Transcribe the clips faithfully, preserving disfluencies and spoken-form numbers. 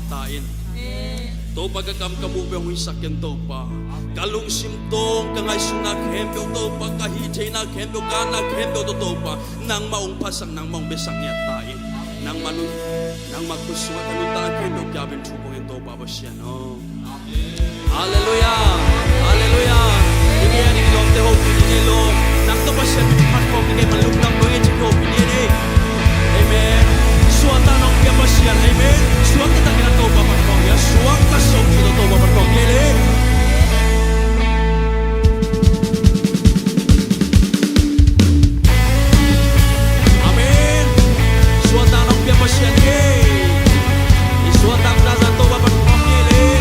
ta in. Topa, ka kam ka muk bek hong hisak ken Topa. Ka lungsim tawh ka ngaihsutna khempeuh Topa, ka hih theihna khempeuh, ka atna khempeuh tawh Topa, nangmah hong phatsak, nangmah hong biaksak ngiat ta in. Nangmah nun, nangmah khut sungah ka nuntakna khempeuh pia in, thu kong ngen Topa Pasian aw. Halleluiah. Halleluiah. I ngen, i lawmte, hopih ni ei lo. Nang tawh Pasian min phat khawm ni ei, man lungdam lo ei, ci hopih ni ei. Amen. Suakta nong pia Pasian. Amen. Suakta takin a Topa phat khawm ni ei. Suakta sawm kilo Topa phat khawm ni ei. Amen. Suakta nong pia Pasian ni ei. I suakta tawh Topa phat khawm ni ei.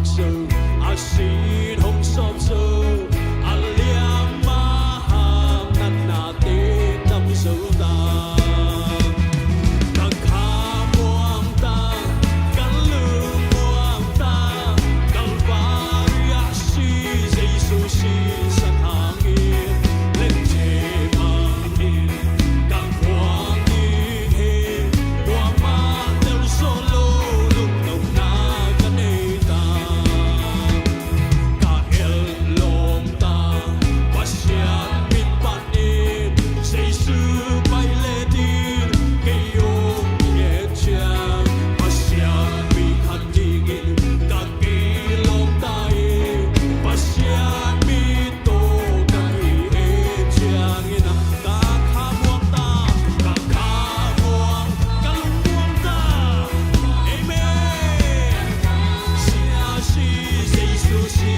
A sin hong sawm zo, a liamma hang natnate tam zo ta. Ka kha muang ta, ka lung muang ta, Kalvari ah si Jesu sisan hangin, lente mang in ka khuang ding hi. Kuamah tel sawh lo lungdamna ka nei ta. Ka el lawm ta, Pasian min panin Jesu pai le ding kei hong ngen ciang, Pasian mi khat dingin ka kei lawm ta hi. Pasian mi tawh ka kien ciangin ah ka kha muang ta, ka kha muang, ka lung muang ta. Amen. Sia si, Jesu si,